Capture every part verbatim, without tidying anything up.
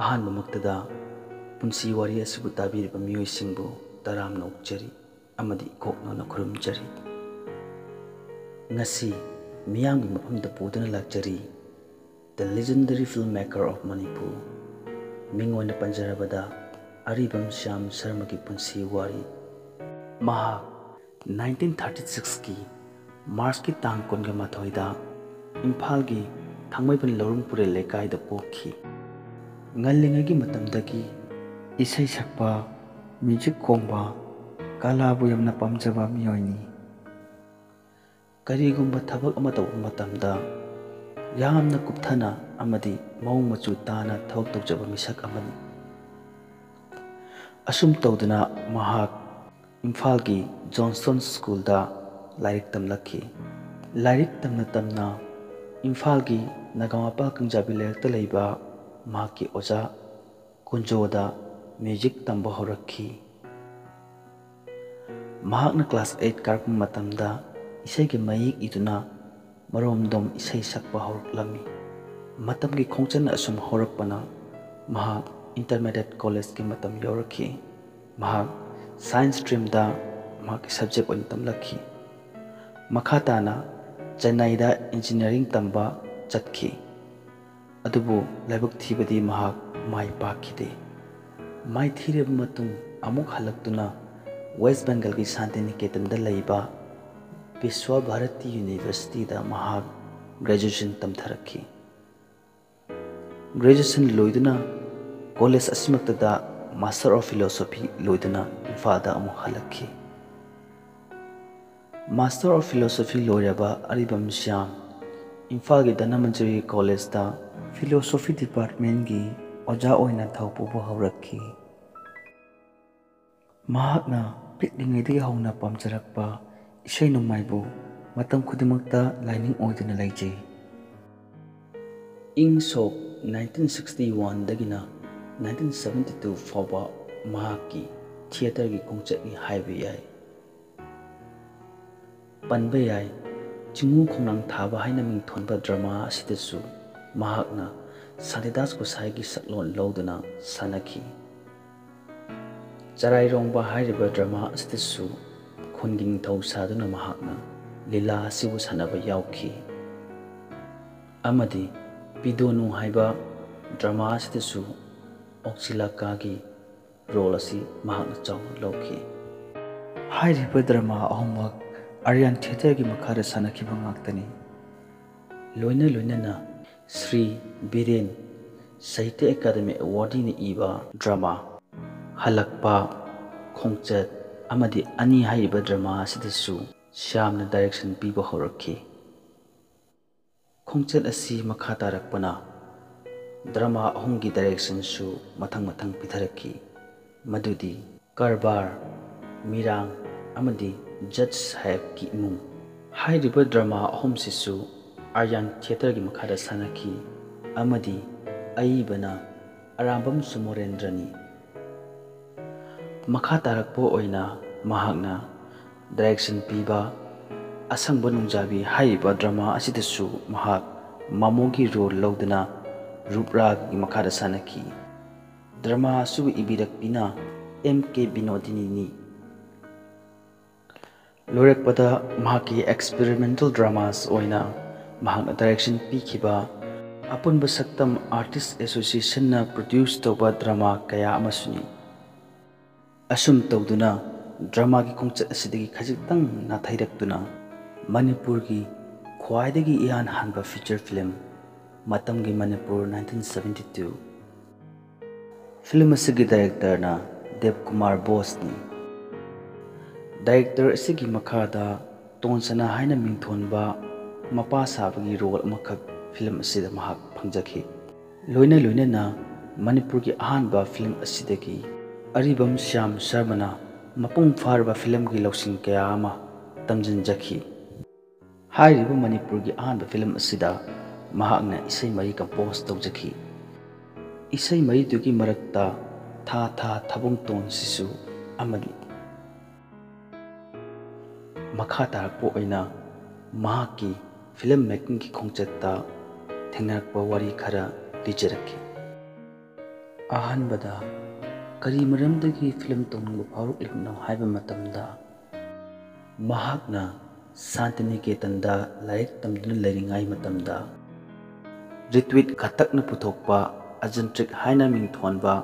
ꯑꯍꯥꯟꯕꯃꯛꯇꯗ ꯄꯨꯟꯁꯤ ꯋꯥꯔꯤ ꯑꯁꯤꯕꯨ ꯇꯥꯕꯤꯔꯤꯕ ꯃꯤꯑꯣꯏꯁꯤꯡꯕꯨ ꯇꯔꯥꯝꯅ ꯑꯣꯛꯆꯔꯤ ꯑꯃꯗꯤ ꯏꯀꯣꯛꯅꯅ ꯈꯨꯔꯨꯝꯖꯔꯤ꯫ ꯉꯁꯤ ꯃꯤꯌꯥꯝꯒꯤ ꯃꯐꯝꯗ ꯄꯨꯗꯨꯅ ꯂꯥꯛꯆꯔꯤ, The Legendary Filmmaker of Manipur꯫ ꯃꯤꯡ ꯑꯣꯏꯅ ꯄꯟꯖꯔꯕꯗ, ꯑꯔꯤꯕꯝ ꯁ꯭ꯌꯥꯝ ꯁꯔꯃꯒꯤ ꯄꯨꯟꯁꯤ ꯋꯥꯔꯤ꯫ ꯃꯍꯥꯛ ꯅꯥꯏꯟꯇꯤꯟ ꯊꯥꯔꯇꯤ ꯁꯤꯛꯁꯀꯤ ꯃꯥꯔꯆꯀꯤ ꯇꯥꯡ ꯀꯨꯟꯒ ꯃꯥꯊꯣꯏꯗ ꯏꯝꯐꯥꯜꯒꯤ ꯊꯥꯡꯃꯩꯕꯟ ꯂꯧꯔꯨꯡ ꯄꯨꯔꯦꯜ ꯂꯩꯀꯥꯏꯗ ꯄꯣꯛꯈꯤ꯫ ꯉꯜꯂꯤꯉꯩꯒꯤ ꯃꯇꯝꯗꯒꯤ ꯏꯁꯩ ꯁꯛꯄ, ꯃ꯭ꯌꯨꯖꯤꯛ ꯈꯣꯡꯕ, ꯀꯂꯥꯕꯨ ꯌꯥꯝꯅ ꯄꯥꯝꯖꯕ ꯃꯤꯑꯣꯏꯅꯤ꯫ ꯀꯔꯤꯒꯨꯝꯕ ꯊꯕꯛ ꯑꯃ ꯇꯧꯕ ꯃꯇꯝꯗ ꯌꯥꯝꯅ ꯀꯨꯞꯊꯅ ꯑꯃꯗꯤ ꯃꯑꯣꯡ ꯃꯆꯨ ꯇꯥꯅ ꯊꯕꯛ ꯇꯧꯖꯕ ꯃꯤꯁꯛ ꯑꯃꯅꯤ꯫ ꯑꯁꯨꯝ ꯇꯧꯗꯨꯅ ꯃꯍꯥꯛ ꯏꯝꯐꯥꯜꯒꯤ ꯖꯣꯟꯁꯇꯣꯟ ꯁ꯭ꯀꯨꯜꯗ ꯂꯥꯏꯔꯤꯛ ꯇꯝꯂꯛꯈꯤ꯫ ꯂꯥꯏꯔꯤꯛ ꯇꯝꯅ ꯇꯝꯅ ꯏꯝꯐꯥꯜꯒꯤ ꯅꯒꯥꯃꯄꯥꯜ ꯀꯥꯡꯖꯥꯕꯤ ꯂꯩꯔꯛꯇ ꯂꯩꯕ ꯃꯍꯥꯛꯀꯤ ꯑꯣꯖꯥ ꯀꯨꯟꯖꯣꯗ ꯃ꯭ꯌꯨꯖꯤꯛ ꯇꯝꯕ ꯍꯧꯔꯛꯈꯤ꯫ ꯃꯍꯥꯛꯅ ꯀ꯭ꯂꯥꯁ ꯑꯩꯠ ꯀꯥꯔꯛꯄ ꯃꯇꯝꯗ ꯏꯁꯩꯒꯤ ꯃꯌꯦꯛ ꯏꯗꯨꯅ ꯃꯔꯣꯝꯗꯣꯝ ꯏꯁꯩ ꯁꯛꯄ ꯍꯧꯔꯛꯂꯝꯃꯤ꯫ ꯃꯇꯝꯒꯤ ꯈꯣꯡꯆꯠꯅ ꯑꯁꯨꯝ ꯍꯧꯔꯛꯄꯅ ꯃꯍꯥꯛ ꯏꯟꯇꯔꯃꯤꯗꯤꯌꯦꯠ ꯀꯣꯂꯦꯖꯀꯤ ꯃꯇꯝ ꯌꯧꯔꯛꯈꯤ꯫ ꯃꯍꯥꯛ ꯁꯥꯏꯟꯁ ꯁ꯭ꯇ꯭ꯔꯤꯝꯗ ꯃꯍꯥꯛꯀꯤ ꯁꯕꯖꯦꯛ ꯑꯣꯏꯅ ꯇꯝꯂꯛꯈꯤ꯫ ꯃꯈꯥ ꯇꯥꯅ ꯆꯦꯟꯅꯥꯏꯗ ꯏꯟꯖꯤꯅꯤꯌꯥꯔꯤꯡ ꯇꯝꯕ ꯆꯠꯈꯤ꯫ ꯑꯗꯨꯕꯨ ꯂꯥꯏꯕꯛ ꯊꯤꯕꯗꯤ ꯃꯍꯥꯛ ꯃꯥꯏ ꯄꯥꯛꯈꯤꯗꯦ꯫ ꯃꯥꯏꯊꯤꯔꯕ ꯃꯇꯨꯡ ꯑꯃꯨꯛ ꯍꯜꯂꯛꯇꯨꯅ ꯋꯦꯁ ꯕꯦꯡꯒꯜꯒꯤ ꯁꯥꯟꯇꯤꯅꯤꯀꯦꯇꯟꯗ ꯂꯩꯕ ꯕꯤꯁ꯭ꯋ ꯚꯥꯔꯇꯤ ꯌꯨꯅꯤꯚꯔꯁꯤꯇꯤꯗ ꯃꯍꯥꯛ ꯒ꯭ꯔꯦꯖꯨꯑꯦꯁꯟ ꯇꯝꯊꯔꯛꯈꯤ꯫ ꯒ꯭ꯔꯦꯖꯨꯑꯦꯁꯟ ꯂꯣꯏꯗꯨꯅ ꯀꯣꯂꯦꯖ ꯑꯁꯤꯃꯛꯇꯗ Master of Philosophy ꯂꯣꯏꯗꯨꯅ ꯏꯝꯐꯥꯜꯗ ꯑꯃꯨꯛ ꯍꯜꯂꯛꯈꯤ꯫ Master of Philosophy ꯂꯣꯏꯔꯕ ꯑꯔꯤꯕꯝ ꯁ꯭ꯌꯥꯝ ꯏꯝꯐꯥꯜꯒꯤ ꯙꯅꯃꯟꯖꯨꯔꯤ ꯀꯣꯂꯦꯖꯇ ꯐꯤꯂꯣꯁꯣꯐꯤ ꯗꯤꯄꯥꯔꯠꯃꯦꯟꯒꯤ ꯑꯣꯖꯥ ꯑꯣꯏꯅ ꯊꯧ ꯄꯨꯕ ꯍꯧꯔꯛꯈꯤ꯫ ꯃꯍꯥꯛꯅ ꯄꯤꯛꯂꯤꯉꯩꯗꯒꯤ ꯍꯧꯅ ꯄꯥꯝꯖꯔꯛꯄ ꯏꯁꯩ ꯅꯣꯡꯃꯥꯏꯕꯨ ꯃꯇꯝ ꯈꯨꯗꯤꯡꯃꯛꯇ ꯂꯥꯏꯅꯤꯡ ꯑꯣꯏꯗꯨꯅ ꯂꯩꯖꯩ꯫ ꯏꯪ ꯁꯣꯛ ꯅꯥꯏꯟꯇꯤꯟ ꯁꯤꯛꯁꯇꯤ ꯋꯥꯟꯗꯒꯤꯅ ꯅꯥꯏꯟꯇꯤꯟ ꯁꯕꯦꯟꯇꯤ ꯇꯨ ꯐꯥꯎꯕ ꯃꯍꯥꯛꯀꯤ ꯊꯤꯌꯦꯇꯔꯒꯤ ꯈꯣꯡꯆꯠꯅꯤ ꯍꯥꯏꯕ ꯌꯥꯏ꯫ ꯄꯟꯕ ꯌꯥꯏ, ꯆꯤꯡꯉꯨ ꯈꯣꯡꯅꯥꯡ ꯊꯥꯕ ꯍꯥꯏꯅ ꯃꯤꯡꯊꯣꯟꯕ ꯗ꯭ꯔꯃꯥ ꯑꯁꯤꯗꯁꯨ ꯃꯍꯥꯛꯅ ꯁꯥꯟꯇꯤꯗꯥꯁ ꯒꯣꯁꯥꯏꯒꯤ ꯁꯛꯂꯣꯟ ꯂꯧꯗꯨꯅ ꯁꯥꯟꯅꯈꯤ꯫ ꯆꯔꯥꯏꯔꯣꯡꯕ ꯍꯥꯏꯔꯤꯕ ꯗ꯭ꯔꯃꯥ ꯑꯁꯤꯗꯁꯨ ꯈꯨꯟꯒꯤ ꯅꯤꯡꯊꯧ ꯁꯥꯗꯨꯅ ꯃꯍꯥꯛꯅ ꯂꯤꯂꯥ ꯑꯁꯤꯕꯨ ꯁꯥꯟꯅꯕ ꯌꯥꯎꯈꯤ꯫ ꯑꯃꯗꯤ ꯄꯤꯗꯣꯅꯨ ꯍꯥꯏꯕ ꯗ꯭ꯔꯃꯥ ꯑꯁꯤꯗꯁꯨ ꯑꯣꯛꯁꯤꯂꯥꯀꯥꯒꯤ ꯔꯣꯜ ꯑꯁꯤ ꯃꯍꯥꯛꯅ ꯆꯥꯎꯅ ꯂꯧꯈꯤ꯫ ꯍꯥꯏꯔꯤꯕ ꯗ꯭ꯔꯃꯥ ꯑꯍꯨꯝꯃꯛ ꯑꯔꯌꯥꯟ ꯊꯤꯌꯦꯇꯔꯒꯤ ꯃꯈꯥꯗ ꯁꯥꯟꯅꯈꯤꯕ ꯉꯥꯛꯇꯅꯤ꯫ ꯂꯣꯏꯅ ꯂꯣꯏꯅꯅ ꯁ꯭ꯔꯤ ꯕꯤꯔꯦꯟ ꯁꯥꯍꯤꯇ꯭ꯌ ꯑꯦꯀꯥꯗꯃꯤ ꯑꯦꯋꯥꯔꯗꯤꯅ ꯏꯕ ꯗ꯭ꯔꯃꯥ ꯍꯜꯂꯛꯄ, ꯈꯣꯡꯆꯠ ꯑꯃꯗꯤ ꯑꯅꯤ ꯍꯥꯏꯔꯤꯕ ꯗ꯭ꯔꯃꯥ ꯑꯁꯤꯗꯁꯨ ꯁ꯭ꯌꯥꯝꯅ ꯗꯥꯏꯔꯦꯛꯁꯟ ꯄꯤꯕ ꯍꯧꯔꯛꯈꯤ꯫ ꯈꯣꯡꯆꯠ ꯑꯁꯤ ꯃꯈꯥ ꯇꯥꯔꯛꯄꯅ ꯗ꯭ꯔꯃꯥ ꯑꯍꯨꯝꯒꯤ ꯗꯥꯏꯔꯦꯛꯁꯟꯁꯨ ꯃꯊꯪ ꯃꯊꯪ ꯄꯤꯊꯔꯛꯈꯤ, ꯃꯗꯨꯗꯤ ꯀꯔꯕꯥꯔ, ꯃꯤꯔꯥꯡ ꯑꯃꯗꯤ ꯖꯠꯁ ꯁꯥꯍꯦꯕꯀꯤ ꯏꯃꯨꯡ꯫ ꯍꯥꯏꯔꯤꯕ ꯗ꯭ꯔꯃꯥ ꯑꯍꯨꯝꯁꯤꯁꯨ ꯑꯔꯌꯥꯟ ꯊꯤꯌꯦꯇꯔꯒꯤ ꯃꯈꯥꯗ ꯁꯥꯟꯅꯈꯤ ꯑꯃꯗꯤ ꯑꯏꯕꯅ ꯑꯔꯥꯝꯕꯝ ꯁꯨꯃꯣꯔꯦꯟꯗ꯭ꯔꯅꯤ꯫ ꯃꯈꯥ ꯇꯥꯔꯛꯄ ꯑꯣꯏꯅ ꯃꯍꯥꯛꯅ ꯗꯥꯏꯔꯦꯛꯁꯟ ꯄꯤꯕ ꯑꯁꯪꯕ ꯅꯣꯡꯖꯥꯕꯤ ꯍꯥꯏꯔꯤꯕ ꯗ꯭ꯔꯃꯥ ꯑꯁꯤꯗꯁꯨ ꯃꯍꯥꯛ ꯃꯃꯣꯒꯤ ꯔꯣꯜ ꯂꯧꯗꯨꯅ ꯔꯨꯞꯔꯥꯒꯤ ꯃꯈꯥꯗ ꯁꯥꯟꯅꯈꯤ꯫ ꯗ꯭ꯔꯃꯥ ꯑꯁꯤꯕꯨ ꯏꯕꯤꯔꯛꯄꯤꯅ ꯑꯦꯝ ꯀꯦ ꯕꯤꯅꯣꯗꯤꯅꯤꯅꯤ꯫ ꯂꯣꯏꯔꯛꯄꯗ ꯃꯍꯥꯛꯀꯤ ꯑꯦꯛꯁꯄꯦꯔꯤꯃꯦꯟꯇꯦꯜ ꯗ꯭ꯔꯃꯥꯁ ꯑꯣꯏꯅ ꯃꯍꯥꯛꯅ ꯗꯥꯏꯔꯦꯛꯁꯟ ꯄꯤꯈꯤꯕ ꯑꯄꯨꯟꯕ ꯁꯛꯇꯝ ꯑꯥꯔꯇꯤꯁ ꯑꯦꯁꯣꯁꯤꯌꯦꯁꯟꯅ ꯄ꯭ꯔꯣꯗ꯭ꯌꯨꯁ ꯇꯧꯕ ꯗ꯭ꯔꯃꯥ ꯀꯌꯥ ꯑꯃꯁꯨꯅꯤ꯫ ꯑꯁꯨꯝ ꯇꯧꯗꯨꯅ ꯗ꯭ꯔꯃꯥꯒꯤ ꯈꯣꯡꯆꯠ ꯑꯁꯤꯗꯒꯤ ꯈꯖꯤꯛꯇꯪ ꯅꯥꯊꯩꯔꯛꯇꯨꯅ ꯃꯅꯤꯄꯨꯔꯒꯤ ꯈ꯭ꯋꯥꯏꯗꯒꯤ ꯏꯍꯥꯟ ꯍꯥꯟꯕ ꯐꯤꯆꯔ ꯐꯤꯂꯝ ꯃꯇꯝꯒꯤ Manipur nineteen seventy two꯫ Film ꯑꯁꯤꯒꯤ ꯗꯥꯏꯔꯦꯛꯇꯔꯅ ꯗꯦꯕ ꯀꯨꯃꯥꯔ ꯕꯣꯁꯅꯤ꯫ ꯗꯥꯏꯔꯦꯛꯇꯔ ꯑꯁꯤꯒꯤ ꯃꯈꯥꯗ ꯇꯣꯟꯁꯅꯥ ꯍꯥꯏꯅ ꯃꯤꯡꯊꯣꯟꯕ ꯃꯄꯥ ꯁꯥꯕꯒꯤ ꯔꯣꯜ ꯑꯃꯈꯛ ꯐꯤꯂꯝ ꯑꯁꯤꯗ ꯃꯍꯥꯛ ꯐꯪꯖꯈꯤ꯫ ꯂꯣꯏꯅ ꯂꯣꯏꯅꯅ ꯃꯅꯤꯄꯨꯔꯒꯤ ꯑꯍꯥꯟꯕ ꯐꯤꯂꯝ ꯑꯁꯤꯗꯒꯤ ꯑꯔꯤꯕꯝ ꯁ꯭ꯌꯥꯝ ꯁꯔꯃꯅ ꯃꯄꯨꯡ ꯐꯥꯔꯕ ꯐꯤꯂꯝꯒꯤ ꯂꯧꯁꯤꯡ ꯀꯌꯥ ꯑꯃ ꯇꯝꯖꯤꯟꯖꯈꯤ꯫ ꯍꯥꯏꯔꯤꯕ ꯃꯅꯤꯄꯨꯔꯒꯤ ꯑꯍꯥꯟꯕ ꯐꯤꯂꯝ ꯑꯁꯤꯗ ꯃꯍꯥꯛꯅ ꯏꯁꯩ ꯃꯔꯤ ꯀꯝꯄꯣꯖ ꯇꯧꯖꯈꯤ꯫ ꯏꯁꯩ ꯃꯔꯤꯗꯨꯒꯤ ꯃꯔꯛꯇ ꯊꯥ ꯊꯥ ꯊꯥꯕꯨꯡꯇꯣꯟꯁꯤꯁꯨ ꯑꯃꯅꯤ꯫ ꯃꯈꯥ ꯇꯥꯔꯛꯄ ꯑꯣꯏꯅ ꯃꯍꯥꯛꯀꯤ ꯐꯤꯂꯝ ꯃꯦꯀꯤꯡꯒꯤ ꯈꯣꯡꯆꯠꯇ ꯊꯦꯡꯅꯔꯛꯄ ꯋꯥꯔꯤ ꯈꯔ ꯄꯤꯖꯔꯛꯈꯤ꯫ ꯑꯍꯥꯟꯕꯗ ꯀꯔꯤ ꯃꯔꯝꯗꯒꯤ ꯐꯤꯂꯝ ꯇꯧꯅꯤꯡꯕ ꯐꯥꯎꯔꯛꯂꯤꯕꯅꯣ ꯍꯥꯏꯕ ꯃꯇꯝꯗ, ꯃꯍꯥꯛꯅ ꯁꯥꯟꯇꯤꯅꯤꯀꯦꯇꯟꯗ ꯂꯥꯏꯔꯤꯛ ꯇꯝꯗꯨꯅ ꯂꯩꯔꯤꯉꯩ ꯃꯇꯝꯗ ꯔꯤꯇ꯭ꯋꯤꯛ ꯘꯇꯛꯅ ꯄꯨꯊꯣꯛꯄ ꯑꯖꯟꯇ꯭ꯔꯤꯛ ꯍꯥꯏꯅ ꯃꯤꯡꯊꯣꯟꯕ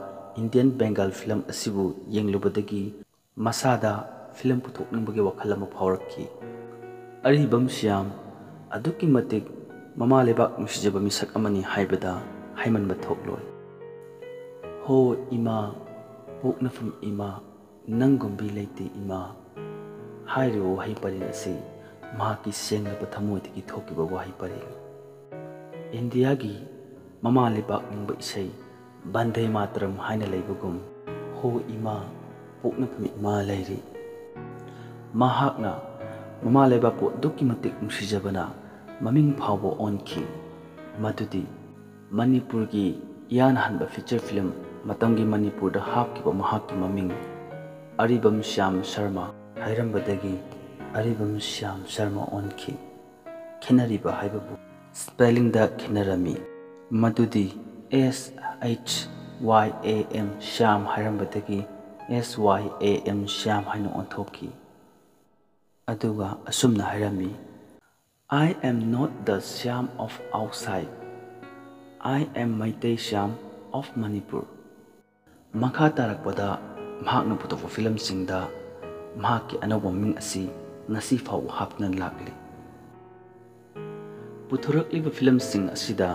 ꯏꯟꯗꯤꯌꯟ ꯕꯦꯡꯒꯥꯜ ꯐꯤꯂꯝ ꯑꯁꯤꯕꯨ ꯌꯦꯡꯂꯨꯕꯗꯒꯤ ꯃꯁꯥꯗ ꯐꯤꯂꯝ ꯄꯨꯊꯣꯛꯅꯤꯡꯕꯒꯤ ꯋꯥꯈꯜ ꯑꯃ ꯐꯥꯎꯔꯛꯈꯤ꯫ ꯑꯔꯤꯕꯝ ꯁ꯭ꯌꯥꯝ ꯑꯗꯨꯛꯀꯤ ꯃꯇꯤꯛ ꯃꯃꯥ ꯂꯩꯕꯥꯛ ꯅꯨꯡꯁꯤꯖꯕ ꯃꯤꯁꯛ ꯑꯃꯅꯤ ꯍꯥꯏꯕꯗ ꯍꯥꯏꯃꯟꯕ ꯊꯣꯛꯂꯣꯏ꯫ "ꯍꯣ ꯏꯃꯥ, ꯄꯣꯛꯅꯐꯝ ꯏꯃꯥ, ꯅꯪꯒꯨꯝꯕꯤ ꯂꯩꯇꯦ ꯏꯃꯥ" ꯍꯥꯏꯔꯤꯕ ꯋꯥꯍꯩ ꯄꯔꯦꯡ ꯑꯁꯤ ꯃꯍꯥꯛꯀꯤ ꯁꯦꯡꯂꯕ ꯊꯃꯣꯏꯗꯒꯤ ꯊꯣꯛꯈꯤꯕ ꯋꯥꯍꯩ ꯄꯔꯦꯡꯅꯤ꯫ ꯏꯟꯗꯤꯌꯥꯒꯤ ꯃꯃꯥ ꯂꯩꯕꯥꯛ ꯅꯤꯡꯕ ꯏꯁꯩ ꯕꯟꯗꯦ ꯃꯥꯇꯔꯝ ꯍꯥꯏꯅ ꯂꯩꯕꯒꯨꯝ, "ꯍꯣ ꯏꯃꯥ, ꯄꯣꯛꯅꯐꯝ ꯏꯃꯥ ꯂꯩꯔꯤ"꯫ ꯃꯍꯥꯛꯅ ꯃꯃꯥ ꯂꯩꯕꯥꯛꯄꯨ ꯑꯗꯨꯛꯀꯤ ꯃꯇꯤꯛ ꯅꯨꯡꯁꯤꯖꯕꯅ ꯃꯃꯤꯡ ꯐꯥꯎꯕ ꯑꯣꯟꯈꯤ꯫ ꯃꯗꯨꯗꯤ ꯃꯅꯤꯄꯨꯔꯒꯤ ꯏꯍꯥꯟ ꯍꯥꯟꯕ ꯐꯤꯆꯔ ꯐꯤꯂꯝ ꯃꯇꯝꯒꯤ ꯃꯅꯤꯄꯨꯔꯗ ꯍꯥꯞꯈꯤꯕ ꯃꯍꯥꯛꯀꯤ ꯃꯃꯤꯡ ꯑꯔꯤꯕꯝ ꯁ꯭ꯌꯥꯝ ꯁꯔꯃ ꯍꯥꯏꯔꯝꯕꯗꯒꯤ ꯑꯔꯤꯕꯝ ꯁ꯭ꯌꯥꯝ ꯁꯔꯃ ꯑꯣꯟꯈꯤ꯫ ꯈꯦꯠꯅꯔꯤꯕ ꯍꯥꯏꯕꯕꯨ ꯁ꯭ꯄꯦꯂꯤꯡꯗ ꯈꯦꯠꯅꯔꯝꯃꯤ꯫ ꯃꯗꯨꯗꯤ S H Y A M Shyam ꯍꯥꯏꯔꯝꯕꯗꯒꯤ S Y A M Shyam ꯍꯥꯏꯅ ꯑꯣꯟꯊꯣꯛꯈꯤ꯫ ꯑꯗꯨꯒ ꯑꯁꯨꯝꯅ ꯍꯥꯏꯔꯝꯃꯤ, "I am not the Shyam of outside. I am Meitei Shyam of Manipur." ꯃꯈꯥ ꯇꯥꯔꯛꯄꯗ ꯃꯍꯥꯛꯅ ꯄꯨꯊꯣꯛꯄ ꯐꯤꯂꯝꯁꯤꯡꯗ ꯃꯍꯥꯛꯀꯤ ꯑꯅꯧꯕ ꯃꯃꯤꯡ ꯑꯁꯤ ꯉꯁꯤ ꯐꯥꯎꯕ ꯍꯥꯞꯇꯨꯅ ꯂꯥꯛꯂꯤ꯫ ꯄꯨꯊꯣꯔꯛꯂꯤꯕ ꯐꯤꯂꯝꯁꯤꯡ ꯑꯁꯤꯗ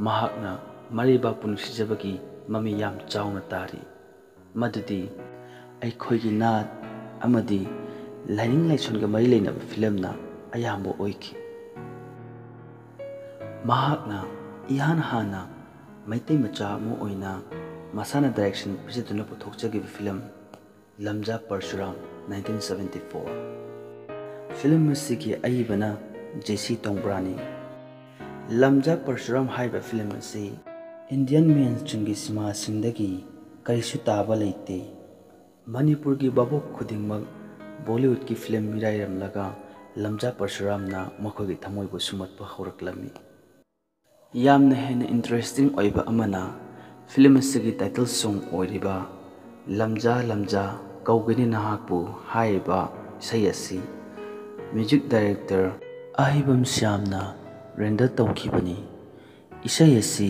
ꯃꯍꯥꯛꯅ ꯃꯔꯩꯕꯥꯛꯄꯨ ꯅꯨꯡꯁꯤꯖꯕꯒꯤ ꯃꯃꯤ ꯌꯥꯝ ꯆꯥꯎꯅ ꯇꯥꯔꯤ, ꯃꯗꯨꯗꯤ ꯑꯩꯈꯣꯏꯒꯤ ꯅꯥꯠ ꯑꯃꯗꯤ ꯂꯥꯏꯅꯤꯡ ꯂꯥꯏꯁꯣꯟꯒ ꯃꯔꯤ ꯂꯩꯅꯕ ꯐꯤꯂꯝꯅ ꯑꯌꯥꯝꯕ ꯑꯣꯏꯈꯤ꯫ ꯃꯍꯥꯛꯅ ꯏꯍꯥꯟ ꯍꯥꯟꯅ ꯃꯩꯇꯩ ꯃꯆꯥ ꯑꯃ ꯑꯣꯏꯅ ꯃꯁꯥꯅ ꯗꯥꯏꯔꯦꯛꯁꯟ ꯄꯤꯖꯗꯨꯅ ꯄꯨꯊꯣꯛꯆꯈꯤꯕ film Lamja Parasuram, nineteen seventy four꯫ Film ꯑꯁꯤꯒꯤ ꯑꯏꯕꯅ ꯖꯦ ꯁꯤ ꯇꯣꯡꯕ꯭ꯔꯥꯅꯤ꯫ ꯂꯝꯖꯥ ꯄꯔꯁꯨꯔꯥꯝ ꯍꯥꯏꯔꯤꯕ ꯐꯤꯂꯝ ꯑꯁꯤ ꯏꯟꯗꯤꯌꯟ ꯃꯦꯟ ꯁ꯭ꯇ꯭ꯔꯤꯝꯒꯤ ꯁꯤꯃꯥꯁꯤꯡꯗꯒꯤ ꯀꯔꯤꯁꯨ ꯇꯥꯕ ꯂꯩꯇꯦ꯫ ꯃꯅꯤꯄꯨꯔꯒꯤ ꯚꯥꯕꯣꯛ ꯈꯨꯗꯤꯡꯃꯛ ꯕꯣꯂꯤꯋꯨꯗꯀꯤ ꯐꯤꯂꯝ ꯃꯤꯔꯥꯏꯔꯝꯂꯒ ꯂꯝꯖꯥ ꯄꯔꯁꯨꯔꯥꯝꯅ ꯃꯈꯣꯏꯒꯤ ꯊꯃꯣꯏꯕꯨ ꯁꯨꯝꯍꯠꯄ ꯍꯧꯔꯛꯂꯝꯃꯤ꯫ ꯌꯥꯝꯅ ꯍꯦꯟꯅ ꯏꯟꯇꯔꯦꯁꯇꯤꯡ ꯑꯣꯏꯕ ꯑꯃꯅ, ꯐꯤꯂꯝ ꯑꯁꯤꯒꯤ ꯇꯥꯏꯇꯜ ꯁꯣꯡ ꯑꯣꯏꯔꯤꯕ ꯂꯝꯖꯥ ꯂꯝꯖꯥ ꯀꯧꯒꯅꯤ ꯅꯍꯥꯛꯄꯨ ꯍꯥꯏꯔꯤꯕ ꯏꯁꯩ ꯑꯁꯤ ꯃ꯭ꯌꯨꯖꯤꯛ ꯗꯥꯏꯔꯦꯛꯇꯔ ꯑꯍꯩꯕꯝ ꯁ꯭ꯌꯥꯝꯅ ꯔꯦꯟꯗꯔ ꯇꯧꯈꯤꯕꯅꯤ꯫ ꯏꯁꯩ ꯑꯁꯤ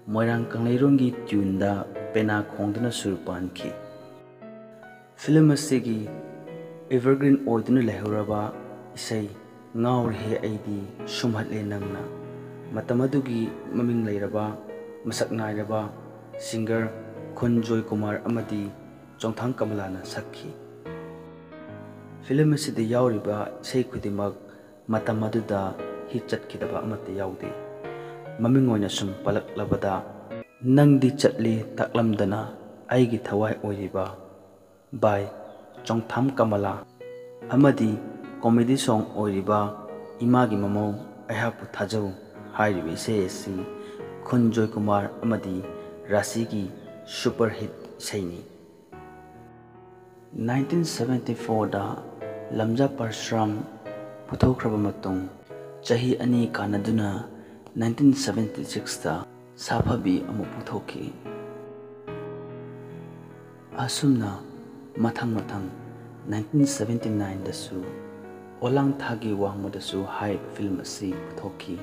ꯃꯣꯏꯔꯥꯡ ꯀꯪꯂꯩꯔꯣꯡꯒꯤ ꯇ꯭ꯌꯨꯟꯗ ꯄꯦꯅꯥ ꯈꯣꯡꯗꯨꯅ ꯁꯨꯔ ꯄꯥꯟꯈꯤ꯫ ꯐꯤꯂꯝ ꯑꯁꯤꯒꯤ ꯑꯦꯚꯔꯒ꯭ꯔꯤꯟ ꯑꯣꯏꯗꯨꯅ ꯂꯩꯍꯧꯔꯕ ꯏꯁꯩ ꯉꯥꯎꯔꯦꯍꯦ ꯑꯩꯗꯤ ꯁꯨꯝꯍꯠꯂꯦ ꯅꯪꯅ ꯃꯇꯝ ꯑꯗꯨꯒꯤ ꯃꯃꯤꯡ ꯂꯩꯔꯕ ꯃꯁꯛ ꯅꯥꯏꯔꯕ ꯁꯤꯡꯒꯔ ꯈꯨꯟ ꯖꯣꯏꯀꯨꯃꯥꯔ ꯑꯃꯗꯤ ꯆꯣꯡꯊꯥꯝ ꯀꯃꯂꯥꯅ ꯁꯛꯈꯤ꯫ ꯐꯤꯂꯝ ꯑꯁꯤꯗ ꯌꯥꯎꯔꯤꯕ ꯏꯁꯩ ꯈꯨꯗꯤꯡꯃꯛ ꯃꯇꯝ ꯑꯗꯨꯗ ꯍꯤꯠ ꯆꯠꯈꯤꯗꯕ ꯑꯃꯠꯇ ꯌꯥꯎꯗꯦ꯫ ꯃꯃꯤꯡ ꯑꯣꯏꯅ ꯁꯨꯝ ꯄꯜꯂꯛꯂꯕꯗ, ꯅꯪꯗꯤ ꯆꯠꯂꯤ ꯇꯥꯛꯂꯝꯗꯅ ꯑꯩꯒꯤ ꯊꯋꯥꯏ ꯑꯣꯏꯔꯤꯕ, by ꯆꯣꯡꯊꯥꯝ ꯀꯃꯂꯥ, ꯑꯃꯗꯤ ꯀꯣꯃꯦꯗꯤ ꯁꯣꯡ ꯑꯣꯏꯔꯤꯕ ꯏꯃꯥꯒꯤ ꯃꯃꯧ ꯑꯩꯍꯥꯛꯄꯨ ꯊꯥꯖꯧ ꯍꯥꯏꯔꯤꯕ ꯏꯁꯩ ꯑꯁꯤ ꯈꯨꯟ ꯖꯣꯏꯀꯨꯃꯥꯔ ꯑꯃꯗꯤ ꯔꯥꯁꯤꯒꯤ ꯁꯨꯄꯔ ꯍꯤꯠ ꯏꯁꯩꯅꯤ꯫ ꯅꯥꯏꯟꯇꯤꯟ ꯁꯚꯦꯟꯇꯤ ꯐꯣꯔꯗ ꯂꯝꯖꯥ ꯄꯔꯁꯨꯔꯥꯝ ꯄꯨꯊꯣꯛꯈ꯭ꯔꯕ ꯃꯇꯨꯡ, ꯆꯍꯤ ꯑꯅꯤ ꯀꯥꯟꯅꯗꯨꯅ ꯅꯥꯏꯟꯇꯤꯟ ꯁꯚꯦꯟꯇꯤ ꯁꯤꯛꯁꯇ ꯁꯥꯐꯕꯤ ꯑꯃꯨꯛ ꯄꯨꯊꯣꯛꯈꯤ꯫ ꯑꯁꯨꯝꯅ ꯃꯊꯪ ꯃꯊꯪ ꯅꯥꯏꯟꯇꯤꯟ ꯁꯚꯦꯟꯇꯤ ꯅꯥꯏꯟꯗꯁꯨ ꯑꯣꯂꯥꯡ ꯊꯥꯒꯤ ꯋꯥꯡꯃꯗꯁꯨ ꯍꯥꯏꯔꯤꯕ ꯐꯤꯂꯝ ꯑꯁꯤ ꯄꯨꯊꯣꯛꯈꯤ꯫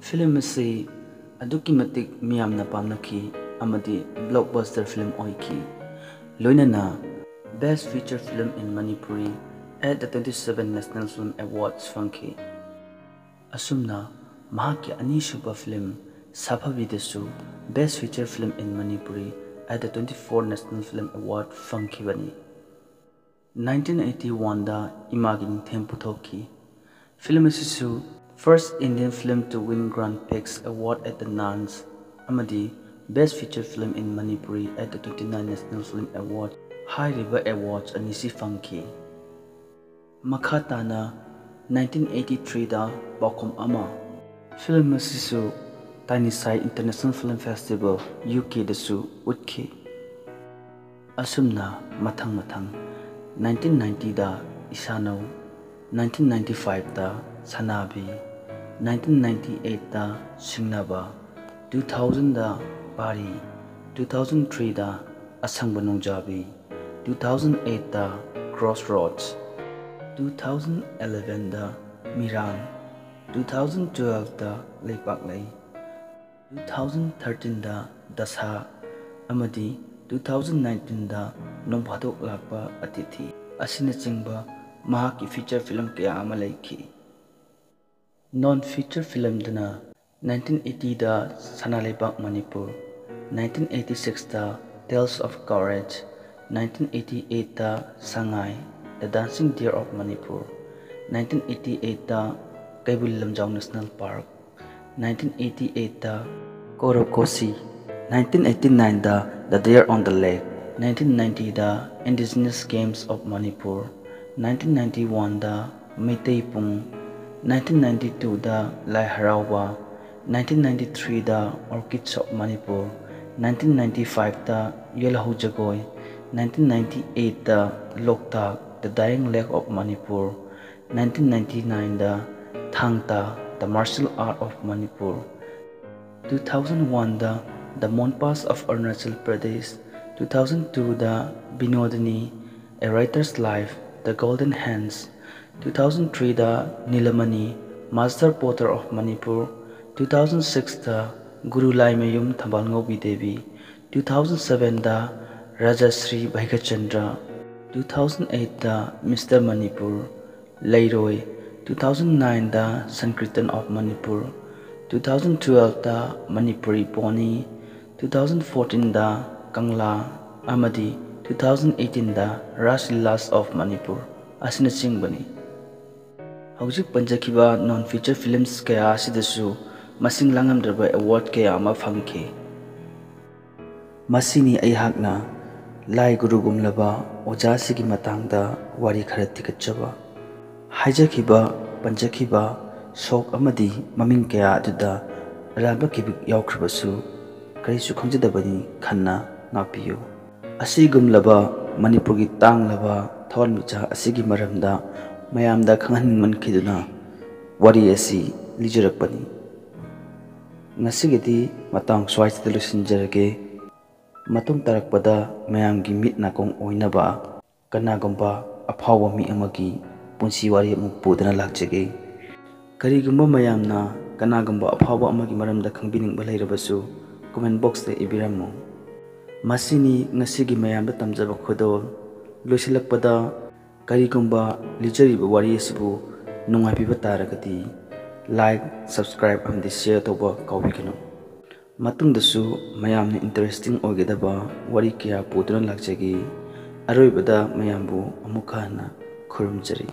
ꯐꯤꯂꯝ ꯑꯁꯤ ꯑꯗꯨꯛꯀꯤ ꯃꯇꯤꯛ ꯃꯤꯌꯥꯝꯅ ꯄꯥꯝꯅꯈꯤ ꯑꯃꯗꯤ ꯕ꯭ꯂꯣꯛꯕꯁꯇꯔ ꯐꯤꯂꯝ ꯑꯣꯏꯈꯤ꯫ ꯂꯣꯏꯅꯅ Best Feature Film in Manipuri at the twenty-seven National Film Awards ꯐꯪꯈꯤ꯫ ꯑꯁꯨꯝꯅ ꯃꯍꯥꯛꯀꯤ ꯑꯅꯤꯁꯨꯕ film ꯁꯥꯐꯕꯤꯗꯁꯨ Best Feature Film in Manipuri at the twenty-four National Film Award ꯐꯪꯈꯤꯕꯅꯤ꯫ ꯅꯥꯏꯟꯇꯤꯟ ꯑꯩꯠꯇꯤ ꯋꯥꯟꯗ ꯏꯃꯥꯒꯤ ꯅꯤꯡꯊꯦꯝ ꯄꯨꯊꯣꯛꯈꯤ꯫ ꯐꯤꯂꯝ ꯑꯁꯤꯁꯨ First Indian Film to Win Grand Prix Award at the Nantes ꯑꯃꯗꯤ Best Feature Film in Manipuri at the twenty-nine National Film Award ꯍꯥꯏꯔꯤꯕ ꯑꯦꯋꯥꯔꯗꯁ ꯑꯅꯤꯁꯤ ꯐꯪꯈꯤ꯫ ꯃꯈꯥ ꯇꯥꯅ ꯅꯥꯏꯟꯇꯤꯟ ꯑꯩꯠꯇꯤ ꯊ꯭ꯔꯤꯗ ꯄꯥꯎꯈꯨꯝ ꯑꯃ, ꯐꯤꯂꯝ ꯑꯁꯤꯁꯨ ꯇꯥꯏꯅꯤꯁꯥꯏ International Film Festival, ꯌꯨ ꯀꯦꯗꯁꯨ ꯎꯠꯈꯤ꯫ ꯑꯁꯨꯝꯅ ꯃꯊꯪ ꯃꯊꯪ ꯅꯥꯏꯟꯇꯤꯟ ꯅꯥꯏꯟꯇꯤꯗ ꯏꯁꯥꯅꯧ, ꯅꯥꯏꯟꯇꯤꯟ ꯅꯥꯏꯟꯇꯤ ꯐꯥꯏꯚꯇ ꯁꯅꯥꯕꯤ, ꯅꯥꯏꯟꯇꯤꯟ ꯅꯥꯏꯟꯇꯤ ꯑꯩꯠꯇ ꯁꯤꯡꯅꯕ, ꯇꯨ ꯊꯥꯎꯖꯟꯗ ꯄꯥꯔꯤ, ꯇꯨ ꯊꯥꯎꯖꯟ ꯊ꯭ꯔꯤꯗ ꯑꯁꯪꯕ ꯅꯣꯡꯖꯥꯕꯤ, ꯇꯨ ꯊꯥꯎꯖꯟ ꯑꯩꯠꯇ ꯀ꯭ꯔꯣꯁ ꯔꯣꯗꯁ, ꯇꯨ ꯊꯥꯎꯖꯟ ꯑꯦꯂꯦꯚꯦꯟꯗ ꯃꯤꯔꯥꯡ, ꯇꯨ ꯊꯥꯎꯖꯟ ꯇ꯭ꯋꯦꯜꯐꯇ ꯂꯩꯄꯥꯛꯂꯩ, ꯇꯨ ꯊꯥꯎꯖꯟ ꯊꯥꯔꯇꯤꯟꯗ ꯗꯁꯥ ꯑꯃꯗꯤ ꯇꯨ ꯊꯥꯎꯖꯟ ꯅꯥꯏꯟꯇꯤꯟꯗ ꯅꯣꯡꯐꯥꯗꯣꯛ ꯂꯥꯛꯄ ꯑꯇꯤꯊꯤ ꯑꯁꯤꯅꯆꯤꯡꯕ ꯃꯍꯥꯛꯀꯤ ꯐꯤꯆꯔ ꯐꯤꯂꯝ ꯀꯌꯥ ꯑꯃ ꯂꯩꯈꯤ꯫ ꯅꯣꯟ ꯐꯤꯆꯔ ꯐꯤꯂꯝꯗꯅ ꯅꯥꯏꯟꯇꯤꯟ ꯑꯩꯠꯇꯤꯗ ꯁꯅꯥ ꯂꯩꯕꯥꯛ ꯃꯅꯤꯄꯨꯔ, ꯅꯥꯏꯟꯇꯤꯟ ꯑꯩꯠꯇꯤ ꯁꯤꯛꯁꯇ Tales of Courage, nineteen eighty ꯑꯩꯠꯇ Sangai, The Dancing Deer of Manipur, nineteen eighty ꯑꯩꯠꯇ Keibul Lamjao national park, nineteen eighty ꯑꯩꯠꯇ ꯀꯣꯔꯣꯀꯣꯁꯤ, ꯅꯥꯏꯟꯇꯤꯟ ꯑꯩꯠꯇꯤ ꯅꯥꯏꯟꯗ The Deer on the Lake, nineteen ꯅꯥꯏꯟꯇꯤꯗ Indigenous Games of Manipur, nineteen ninety ꯋꯥꯟꯗ ꯃꯩꯇꯩ ꯄꯨꯡ, nineteen ninety ꯇꯨꯗ Lai Haraoba, nineteen ninety ꯊ꯭ꯔꯤꯗ Orchids of Manipur, nineteen ninety ꯐꯥꯏꯚꯇ ꯌꯦꯜꯍꯧ ꯖꯒꯣꯏ, ꯅꯥꯏꯟꯇꯤꯟ ꯅꯥꯏꯟꯇꯤ ꯑꯩꯠꯇ ꯂꯣꯛꯇꯥꯛ, The Dying Lake of Manipur, nineteen ninety ꯅꯥꯏꯟꯗ Thang Ta, The Martial Art of Manipur, two thousand ꯋꯥꯟꯗ The Monpas of Arunachal Pradesh, two thousand ꯇꯨꯗ Binodini, A Writer's Life, The Golden Hands, two thousand ꯊ꯭ꯔꯤꯗ Nilamani, Master Potter of Manipur, two thousand ꯁꯤꯛꯁꯇ Guru Laimayum Thambal Ngoubi Devi, two thousand ꯁꯚꯦꯟꯗ Rajashri Bheigyachandra, two thousand ꯑꯩꯠꯇ Mister Manipur, ꯂꯩꯔꯣꯏ, two thousand ꯅꯥꯏꯟꯗ Sankirtan of Manipur, two thousand ꯇ꯭ꯋꯦꯜꯐꯇ Manipuri Pony, two thousand ꯐꯣꯔꯇꯤꯟꯗ ꯀꯪꯂꯥ ꯑꯃꯗꯤ two thousand ꯑꯩꯠꯇꯤꯟꯗ Raas Leelas of Manipur ꯑꯁꯤꯅꯆꯤꯡꯕꯅꯤ꯫ ꯍꯧꯖꯤꯛ ꯄꯟꯖꯈꯤꯕ ꯅꯣꯟ ꯐꯤꯆꯔ ꯐꯤꯂꯝꯁ ꯀꯌꯥ ꯑꯁꯤꯗꯁꯨ ꯃꯁꯤꯡ ꯂꯥꯡꯉꯝꯗ꯭ꯔꯕ ꯑꯦꯋꯥꯔꯗ ꯀꯌꯥ ꯑꯃ ꯐꯪꯈꯤ꯫ ꯃꯁꯤꯅꯤ ꯑꯩꯍꯥꯛꯅ ꯂꯥꯏ ꯒꯨꯔꯨꯒꯨꯝꯂꯕ ꯑꯣꯖꯥꯁꯤꯒꯤ ꯃꯇꯥꯡꯗ ꯋꯥꯔꯤ ꯈꯔ ꯊꯤꯒꯠꯆꯕ꯫ ꯍꯥꯏꯖꯈꯤꯕ, ꯄꯟꯖꯈꯤꯕ ꯁꯣꯛ ꯑꯃꯗꯤ ꯃꯃꯤꯡ ꯀꯌꯥ ꯑꯗꯨꯗ ꯑꯔꯥꯟꯕ ꯀꯤꯕꯤꯛ ꯌꯥꯎꯈ꯭ꯔꯕꯁꯨ ꯀꯔꯤꯁꯨ ꯈꯪꯖꯗꯕꯅꯤ ꯈꯟꯅ ꯉꯥꯛꯄꯤꯌꯨ꯫ ꯑꯁꯤꯒꯨꯝꯂꯕ ꯃꯅꯤꯄꯨꯔꯒꯤ ꯇꯥꯡꯂꯕ ꯊꯋꯥꯟꯃꯤꯆꯥꯛ ꯑꯁꯤꯒꯤ ꯃꯔꯝꯗ ꯃꯌꯥꯝꯗ ꯈꯪꯍꯟꯅꯤꯡꯃꯟꯈꯤꯗꯨꯅ ꯋꯥꯔꯤ ꯑꯁꯤ ꯂꯤꯖꯔꯛꯄꯅꯤ꯫ ꯉꯁꯤꯒꯤꯗꯤ ꯃꯇꯥꯡ ꯁ꯭ꯋꯥꯏꯁꯤꯗ ꯂꯣꯏꯁꯤꯟꯖꯔꯒꯦ꯫ ꯃꯇꯨꯡ ꯇꯥꯔꯛꯄꯗ ꯃꯌꯥꯝꯒꯤ ꯃꯤꯠ ꯅꯥꯀꯣꯡ ꯑꯣꯏꯅꯕ ꯀꯅꯥꯒꯨꯝꯕ ꯑꯐꯥꯎꯕ ꯃꯤ ꯑꯃꯒꯤ ꯄꯨꯟꯁꯤ ꯋꯥꯔꯤ ꯑꯃꯨꯛ ꯄꯨꯗꯨꯅ ꯂꯥꯛꯆꯒꯦ꯫ ꯀꯔꯤꯒꯨꯝꯕ ꯃꯌꯥꯝꯅ ꯀꯅꯥꯒꯨꯝꯕ ꯑꯐꯥꯎꯕ ꯑꯃꯒꯤ ꯃꯔꯝꯗ ꯈꯪꯕꯤꯅꯤꯡꯕ ꯂꯩꯔꯕꯁꯨ comment boxꯇ ꯏꯕꯤꯔꯝꯃꯨ꯫ ꯃꯁꯤꯅꯤ ꯉꯁꯤꯒꯤ ꯃꯌꯥꯝꯗ ꯇꯝꯖꯕ ꯈꯨꯗꯣꯜ꯫ ꯂꯣꯏꯁꯤꯜꯂꯛꯄꯗ ꯀꯔꯤꯒꯨꯝꯕ ꯂꯤꯖꯔꯤꯕ ꯋꯥꯔꯤ ꯑꯁꯤꯕꯨ ꯅꯨꯡꯉꯥꯏꯕꯤꯕ ꯇꯥꯔꯒꯗꯤ like, subscribe ꯑꯃꯗꯤ share ꯇꯧꯕ ꯀꯥꯎꯕꯤꯒꯅꯨ꯫ ꯃꯇꯨꯡꯗꯁꯨ ꯃꯌꯥꯝꯅ interesting ꯑꯣꯏꯒꯗꯕ ꯋꯥꯔꯤ ꯀꯌꯥ ꯄꯨꯗꯨꯅ ꯂꯥꯛꯆꯒꯦ꯫ ꯑꯔꯣꯏꯕꯗ ꯃꯌꯥꯝꯕꯨ ꯑꯃꯨꯛꯀ ꯍꯟꯅ ꯈꯨꯔꯨꯝꯖꯔꯤ꯫